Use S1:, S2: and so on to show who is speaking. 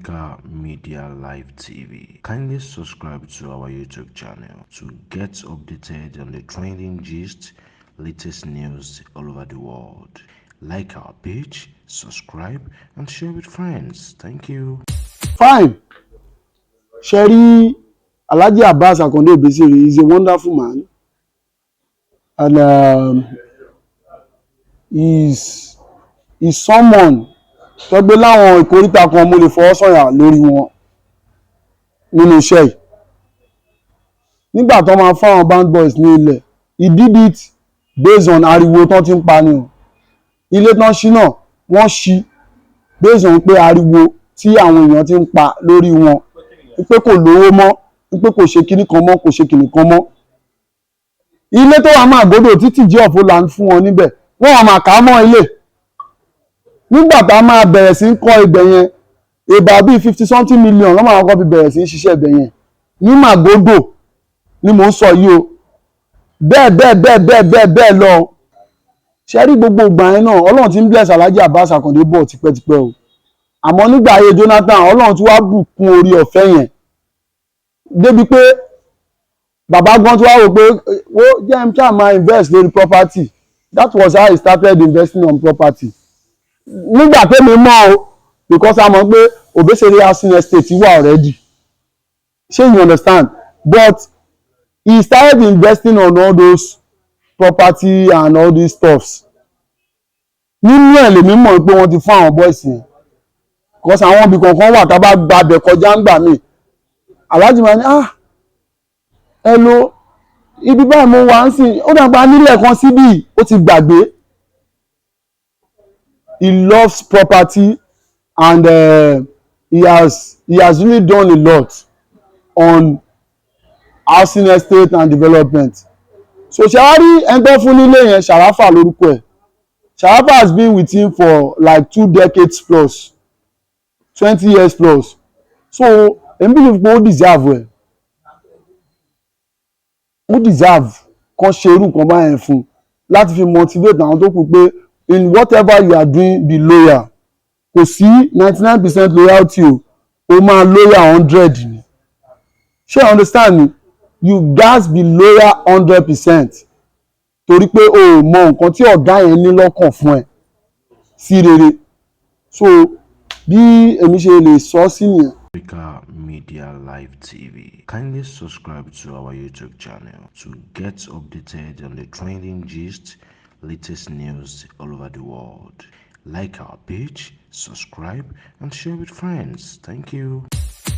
S1: AfricamediaLive TV. Kindly subscribe to our YouTube channel to get updated on the trending gist, latest news all over the world. Like our page, subscribe, and share with friends. Thank you.
S2: Fine. Sherry Alhaji Abbas Akande Obesere is a wonderful man, and he's someone tó gbé láwọn ìkóríta kan mo lè fọwọ́ sọ̀yà lórí wọn nínú iṣẹ́ yìí. Nígbà tó máa fáwọn band boys ní ilẹ̀, he did it based on ariwo tán ti ń pa ni o. Ilé tán ṣí náà wọ́n ṣí based on pé ariwo tí àwọn èèyàn ti ń pa lórí wọn, pé kò lówó mọ́, pé kò ṣe kinní kan mọ́, kò ṣe kinní kan mọ́. Ilé tó wà máa gbọ́dọ̀ títí jẹ́ ọ̀fọ̀ là ń fún wọn níbẹ̀, wọ́n wà máa kà á mọ́ ilé. Nígbà tá a máa bẹ̀rẹ̀ sí ń kọ́ ibẹ̀ yẹn, ìbá bíi 50 million lọ́mọ àwọn kan fi bẹ̀rẹ̀ sí ń ṣiṣẹ́ ibẹ̀ yẹn ní Màgódò ni mò ń sọ yìí o. Bẹ́ẹ̀ lọ. Ṣé rí gbogbo ìgbà yẹn náà Ọlọ́run ti ń bless Alhaji Abbas Akande bọ̀ tipẹ́tipẹ́ o. Àmọ́ nígbà ayé Jonathan Ọlọ́run ti wá bùkún orí ọ̀fẹ́ yẹn débi pé bàbá gan tí wá rò pé ó jẹ́ ṣáà máa invest lórí property. That was how he started investing on property. Nígbà tẹ́mi mọ̀ o, because a mọ̀ pé Obesere housing estate wà already. Ṣé you understand? But he started investing on all those property and all these stuffs. Nínú ẹ̀ lèmi mọ̀ pé wọ́n ti fún àwọn boys yẹn. Because àwọn ibì kankan wà tá a bá gbabẹ̀ kọjá ń gbà mí. Alhaji máa ní ẹ lo ibi báyìí mo wà ń sìn, ó dàgbà nílẹ̀ kan síbí, ó ti gbàgbé. He loves property, and he has really done a lot on housing estate and development. So ṣàwárí ẹni tó fún nílé yẹn Sharafa lórúkọ ẹ̀. Sharafa has been with him for like 2 decades plus, 20 years plus. So èmi believe pé ó deserve ẹ̀. Ó deserve kan ṣe irú nǹkan báyẹn fún láti fi motivate àwọn tó kù pé in whatever you are doing, be loyal. Kò sí 99% loyalty o máa loyal 100 ni. Ṣé you understand me? You gats be loyal 100%. Torí pé o ò mọ nǹkan tí ọ̀gá yẹn ní lọ́kàn fún ẹ sí rere. So bí èmi ṣe lè sọ sí nìyẹn.
S1: AfricamediaLive TV. Kindly subscribe to our YouTube channel to get updated on the trending gist, latest news all over the world. Like our page, subscribe, and share with friends. Thank you.